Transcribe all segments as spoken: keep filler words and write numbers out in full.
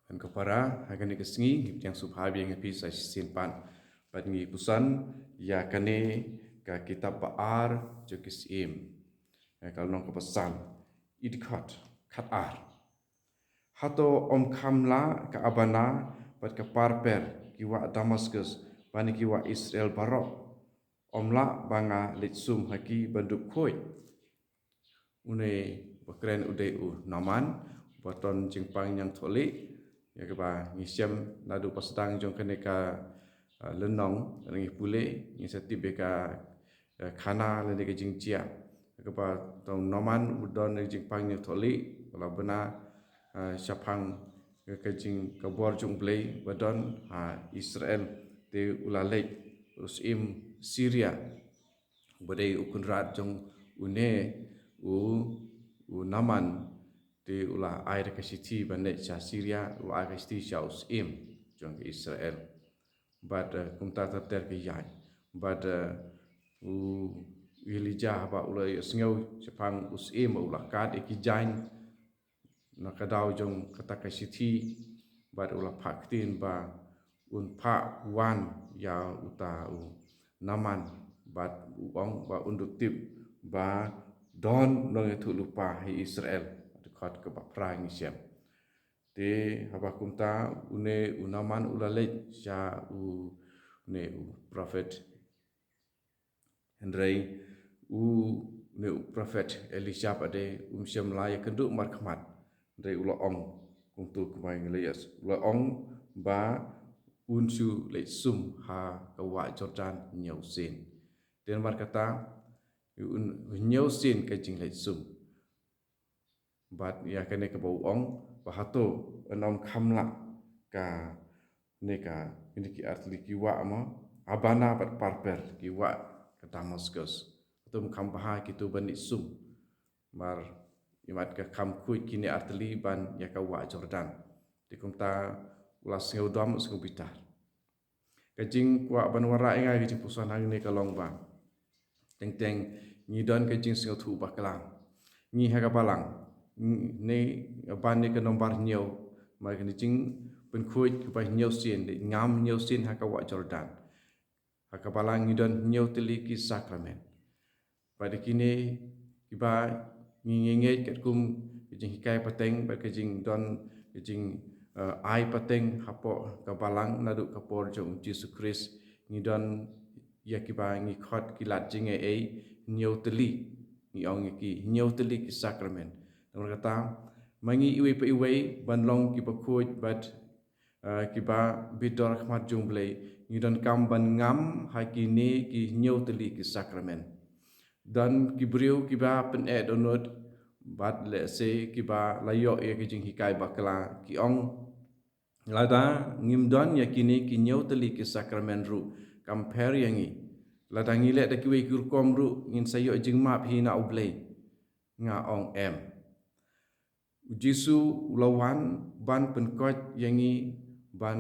Kan ka para, ha kane ka sngi, ngi pdiang sngewbha biang ïa phi sa shisien pat. Bad ngi puson, ïa kane ka kitab ba ar, jong ki Syiem. Ïa ka lynnong kaba san, i dkhot, khat ar. Hato ym kham lah ka Abana, bad ka Parper, ki wah Damaskus, bad ki wah Israel baroh. Ym lah ba nga leit sum ha ki ban dup khuid. Une ba kren u dei u Naaman, ba don jingpang ñiangthohlieh, ïa kaba ngi shem naduh ba sdang jong kane ka, ah, lynnong, ngi pule, ngi sa tip ïa ka, eh, khana lane ka jingjia. Ïa kaba don u Naaman, u don jingpang ñiangthohlieh, u la bna, ah, shaphang ka jing ka bor jong U Blei, ba don ha Israel, te u la leit, u Syiem Syria. Ba dei u kynrad jong une, u, u Naaman, te u la ai da ka shithi ban leit sha Syria, u la ai ka shithi sha u Syiem, jong ka Israel. Bad, eh, kumta ter ter ka ïaid. Bad, eh, u Elijah ba u la ïohsngew, shaphang u Syiem, u la kad ïa ki jaiñ, na ka daw jong kata ka shithi, bad u la phah ktien ba un phah wan ïa uta u Naaman, bad u ong ba un dup tip ba don nongïathuhlypa ha Israel, dkhot kaba phra ngi shem. Te haba kumta une u Naaman u la leit sha u, une u prophet. Hynrei u, une u prophet Elisha pat de um shym la ïakynduh markhmat. Hynrei u la ong, kumto kumba ngi la ïohi, u la ong ba un shu leit sum ha ka wah Jordan hynñiew sien. Te namar kata, un hynñiew sien ka jingleit sum. Bad ïa kane kaba u ong, ba hato ym kham lah kane ka, kine ki artylli ki wah ma, Abana bad Parper, ki wah ka Damaskus. Hato ym kham bha kito ban leit sum. Namar imat ka kham khuid kine artylli ban ïa ka wah Jordan. Te kumta u la sngewdom sngewbitar. Ka jingkwah ban wanrah ïa nga ka jingpuson hangne ka long ba teng teng ngi don ka jingsngewthuh bakla. Ngi ha ka balang, ngi, ne, ban ïa ka nombar hynñiew, namar kane jingpynkhuid kaba hynñiew sien, dei ngam hynñiew sien ha ka wah Jordan. Ha ka balang ngi don hynñiew tylli ki sakramen. Bad ïa kine kiba ngi ngeit katkum ka jinghikai pateng, bad ka jingdon, ka jing, eh, ai pateng hapoh ka balang naduh ka por jong u Jisu Khrist. Ngi don ïa kiba ngi khot ki lad jingaiei hynñiew tylli. Ngi ong ïa ki hynñiew tylli ki sakramen. Namar kata, ma ngi iwei pa iwei ban long kiba khuid bad, eh, kiba bit dor ha khmat jong U Blei, ngi donkam ban ngam ha kine ki hynñiew tylli ki sakramen. Don ki briew kiba pyneh dohnud, bad lehse kiba la ïoh ïa ki jinghikai bakla, ki ong, lada ngim don ïa kine ki hynñiew tylli ki sakramen ruh, kam pher ïa ngi. Lada ngi leh da kiwei ki rukom ruh, ngin sa ïoh jingmap hi na U Blei. Nga ong em. U Jisu u la wan ban pynkoit ïa ngi, ban,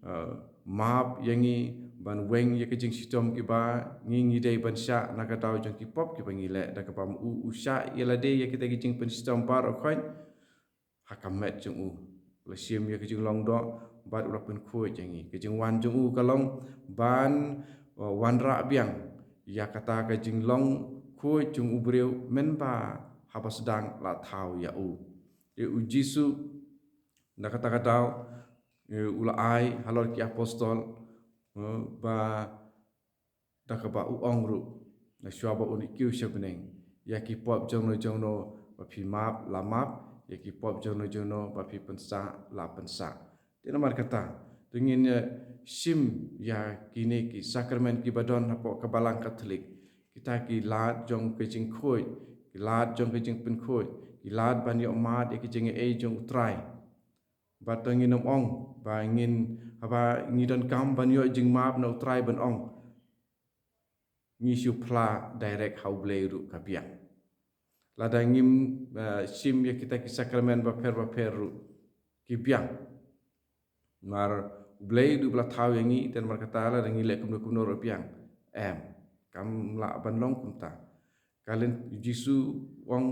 eh, map ïa ngi, ban weng ïa ka jingshitom kiba ngi, ngi dei ban shah na ka daw jong ki pop kiba ngi leh, da kaba ma u u shah ïa lade ïa kita ki jingpynshitom baroh khoit ha ka met jong u. U la shim ïa ka jinglong doh bad u la pynkhuid ïa ngi. Ka jingwan jong u ka long ban, eh, wanrah biang ïa kata ka jinglong khuid jong u briew mynba haba sdang la thaw ïa u. Te u Jisu, na kata ka daw, eh, u la ai halor ki apostol, eh, ba da kaba u ong ruh, na shuwa ba un ïa kiew sha bneng, ïa ki pop jongno jongno ba phi map, la map, ïa ki pop jongno jongno ba phi pynsah, la pynsah. Te namar kata, to ngin, eh, shim ïa kine ki sakramen kiba don hapoh ka balang Katholik. Kita ki lad jong ka jingkhuid, ki lad jong ka jingpynkhuid, ki lad ban ïoh mad ïa ki jingaiei jong U Trai. Bad to ngin ym ong ba ngin, haba ngi donkam ban ïoh jingmap na U Trai ban ong, ngi shu phla direct ha U Blei ruh ka biang. Lada ngim, eh, shim ïa kita ki sakramen bapher bapher ruh, ki biang. Namar U Blei u dei uba la thaw ïa ngi, te namar kata lada ngi leh kumno kumno ruh biang. Em, kam lah ban long kumta. Ka lyn-, Jisu u ong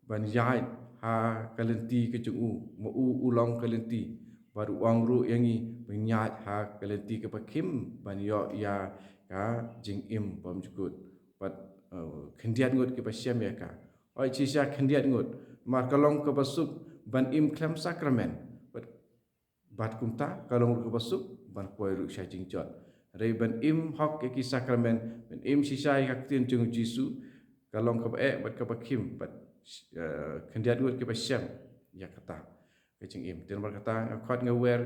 ban ïaid ha ka lynti ka jong u, ma u u long ka lynti. Bad u ong ruh ïa ngi ban ïaid ha ka lynti kaba khim ban ïoh ïa ka jingim bymjukut. Bad, eh, khyndiat ngut kiba shem ïa ka. Oi shisha khyndiat ngut. Namar ka long kaba suk ban im khlem sakramen. Bad, bad kumta ka long ruh kaba suk ban poi ruh sha jingjot. Hynrei ban im hok ïa ki sakramen, ban im shisha ïa ka ktien jong u Jisu, ka long kaba eh bad kaba khim bad, eh, khyndiat ngut kiba shem ïa kata ka jingim. Te namar kata nga khot nga wer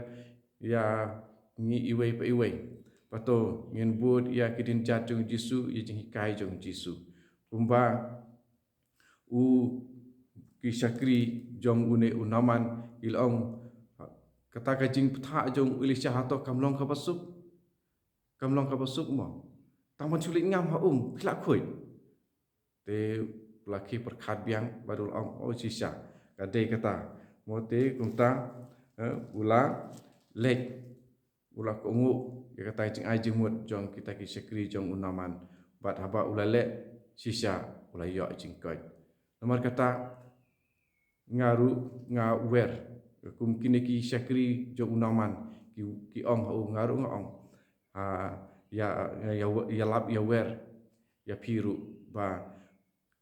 ïa ngi iwei pa iwei ba to ngin bud ïa ki dienjat jong u Jisu, ïa jinghikai jong u Jisu. Kumba u ki shakri jong une u Naaman ki la ong, kata ka jingpyrta jong u Elisha hato kam long kaba suk? Kam long kaba suk mo? Tang ban shu leit ngam ha um, phi la khuid. Te u la khie pyrkhat biang bad u la ong, oh shisha, ka dei kata. Mo te kumta, eh, u la leit, u la kohnguh ïa kata ka jingai jingmut jong kita ki shakri jong u Naaman. Bad haba u la leh, shisha u la ïoh jingkoit. Namar kata nga ruh nga wer, kum kine ki shakri jong u Naaman ki, ki ong ha u, nga ruh nga ong, ha, ïa, ïa, ïa lap ïa wer ïa phi ruh ba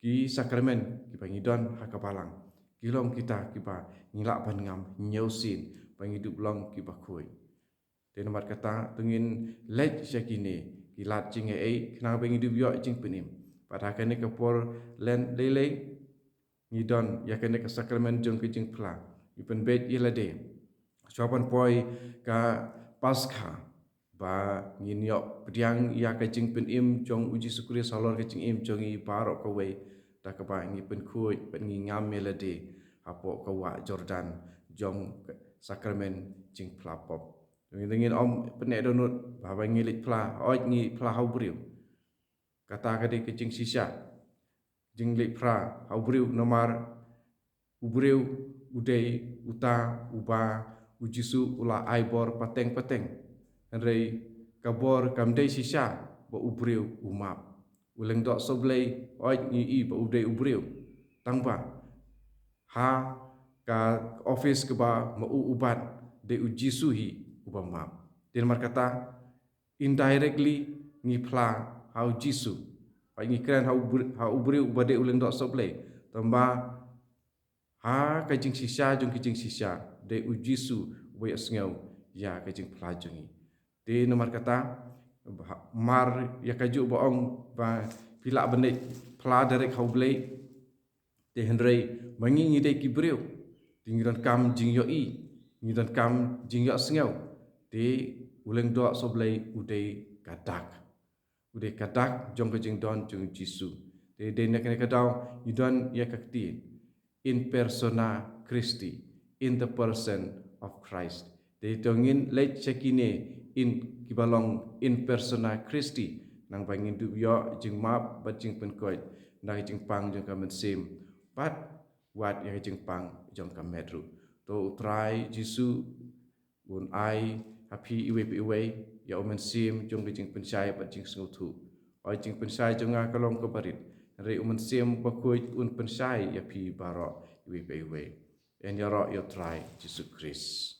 ki sakramen kiba ngi don ha ka balang ki long kita kiba ngi lah ban ngam hynñiew sien ba ngi dup long kiba khuid. Te namar kata to ngin leit sha kine ki lad jingaiei khnang ba ngi dup ïoh jingpynim. Bad ha kane ka por len lei lei ngi don ïa kane ka sakramen jong ka jingphla. Ngi pynbeit ïa lade shuwa ban poi ka Paskha ba ngin ïoh pdiang ïa ka jingpynim jong u Jisu Khrist halor ka jingim jong ngi baroh kawei, da kaba ngi pynkhuid bad ngi ngam ïa lade hapoh ka wah Jordan jong ka sakramen jingphla pop. Ngin, ngin ym pyneh dohnud ba haba ngi leit phla, hooid ngi phla ha u briew. Kata ka dei ka jingshisha. Jingleit phla ha u briew namar u briew u dei uta uba u Jisu u la ai bor pateng pateng. Hynrei ka bor kam dei shisha ba u briew u map. U lyngdoh sohblei, hooid ngi i ba u dei u briew. Tangba ha ka office kaba ma u u bat dei u Jisu hi uba map. Te namar kata indirectly ngi phla ha u Jisu. Hooid ngi kren ha u br-, ha u briew uba dei u lyngdoh sohblei. Tangba ha ka jingshisha jong ki jingshisha dei u Jisu uba ïohsngew ïa ka jingphla jong ngi. Te namar kata, mar ïa kajuh ba ong ba phi lah ban leit phla direct ha u Blei. Te hynrei ma ngi ngi dei ki briew, te ngi donkam jingïohi, ngi donkam jingïohsngew. Te u lyngdoh sohblei u dei ka dak. U dei ka dak jong ka jingdon jong u Jisu. Te dei na kane ka daw ngi don ïa ka ktien in persona Christi, in the person of Christ. Te to ngin leit sha kine in kiba long in persona Christi, nang ba ngin dup ïoh jingmap bad jingpynkhuid na ka jingpang jong ka mynsiem bad wat ïa ka jingpang jong ka met ruh. To u Trai Jisu un ai ha phi iwei pa iwei ïa u mynsiem jong ka jingpynshai bad jingsngewthuh. Hooid jingpynshai jong nga ka long kaba rit, hynrei u Mynsiem Bakhuid un pynshai ïa phi baroh iwei pa iwei. Yn ïaroh ïa u Trai Jisu Khrist.